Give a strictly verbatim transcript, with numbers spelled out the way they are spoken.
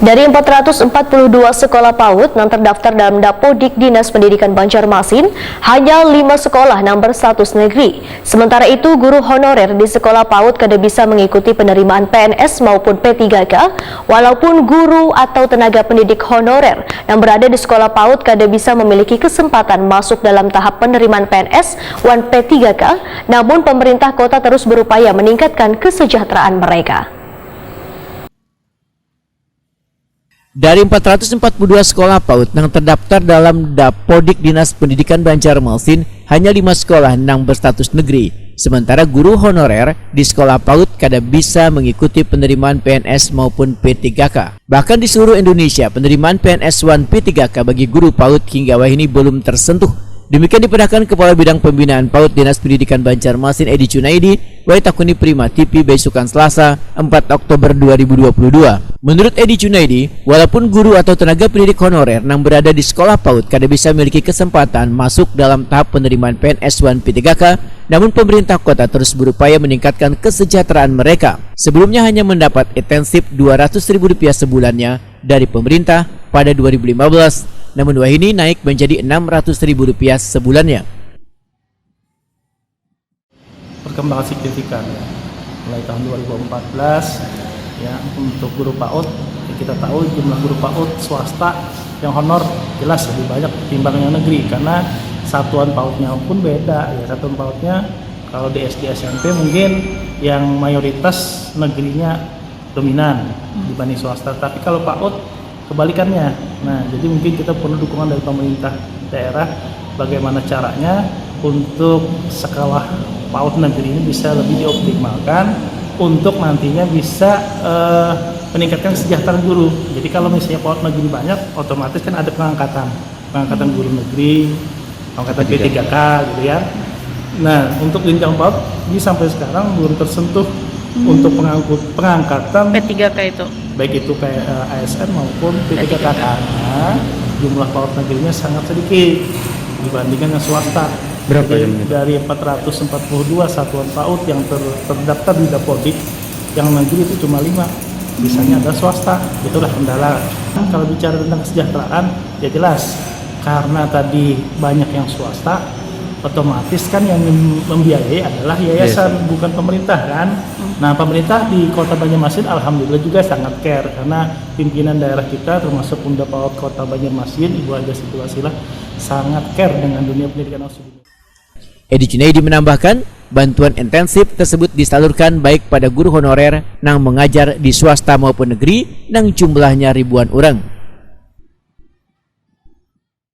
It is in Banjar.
Dari empat ratus empat puluh dua sekolah PAUD nang terdaftar dalam Dapodik Dinas Pendidikan Banjarmasin, hanya lima sekolah nang berstatus negeri. Sementara itu, guru honorer di sekolah PAUD kada bisa mengikuti penerimaan P N S maupun P tiga K, walaupun guru atau tenaga pendidik honorer nang berada di sekolah PAUD kada bisa memiliki kesempatan masuk dalam tahap penerimaan P N S wan P tiga K, namun pemerintah kota terus berupaya meningkatkan kesejahteraan mereka. Dari empat ratus empat puluh dua sekolah PAUD nang terdaftar dalam Dapodik Dinas Pendidikan Banjarmasin, hanya lima sekolah nang berstatus negeri. Sementara guru honorer di sekolah PAUD kada bisa mengikuti penerimaan P N S maupun P tiga K. Bahkan di seluruh Indonesia, penerimaan P N S wan P tiga K bagi guru PAUD hingga wahini belum tersentuh. Demikian dipadahkan Kepala Bidang Pembinaan PAUD Dinas Pendidikan Banjarmasin, Edi Junaidi, wai takuni Prima T V baisukan Selasa, empat Oktober dua ribu dua puluh dua. Menurut Edi Junaidi, walaupun guru atau tenaga pendidik honorer nang berada di sekolah PAUD kada bisa memiliki kesempatan masuk dalam tahap penerimaan P N S wan P tiga K, namun pemerintah kota terus berupaya meningkatkan kesejahteraan mereka. Sebelumnya hanya mendapat intensif dua ratus ribu rupiah sebulannya dari pemerintah pada dua ribu lima belas, namun wahini naik menjadi enam ratus ribu rupiah sebulannya. Perkembangan signifikan, ya. Mulai tahun dua ribu empat belas, ya, untuk guru PAUD, ya, kita tahu jumlah guru PAUD swasta yang honor jelas lebih banyak ketimbang yang negeri, karena satuan PAUD-nya pun beda, ya. Satuan PAUD-nya kalau di S D S M P mungkin yang mayoritas negerinya dominan dibanding swasta. Tapi kalau PAUD kebalikannya. Nah, jadi mungkin kita perlu dukungan dari pemerintah daerah bagaimana caranya untuk sekolah PAUD negeri ini bisa lebih dioptimalkan untuk nantinya bisa eh, meningkatkan kesejahteraan guru. Jadi kalau misalnya PAUD negeri banyak, otomatis kan ada pengangkatan, pengangkatan guru negeri, pengangkatan P tiga K gitu ya. Nah, untuk jenjang PAUD ini sampai sekarang belum tersentuh untuk pengangkut pengangkatan P tiga K itu. baik itu P- eh, A S N maupun P tiga K, karena jumlah PAUD negerinya sangat sedikit dibandingkan yang swasta. Berapa Jadi, jumlahnya? Dari empat ratus empat puluh dua satuan PAUD yang ter- terdaftar di Dapodik, yang negeri itu cuma lima, sisanya ada swasta. Itulah kendala. Kalau bicara tentang kesejahteraan, ya jelas karena tadi banyak yang swasta, otomatis kan yang mem- membiayai adalah yayasan, Yayasan. Bukan pemerintah kan. Nah, pemerintah di Kota Banjarmasin alhamdulillah juga sangat care karena pimpinan daerah kita termasuk Bunda PAUD Kota Banjarmasin, Ibu Haja Siti Wasilah, sangat care dengan dunia pendidikan anak sedunia. Edi Junaidi menambahkan, bantuan intensif tersebut disalurkan baik pada guru honorer nang mengajar di swasta maupun negeri nang jumlahnya ribuan orang.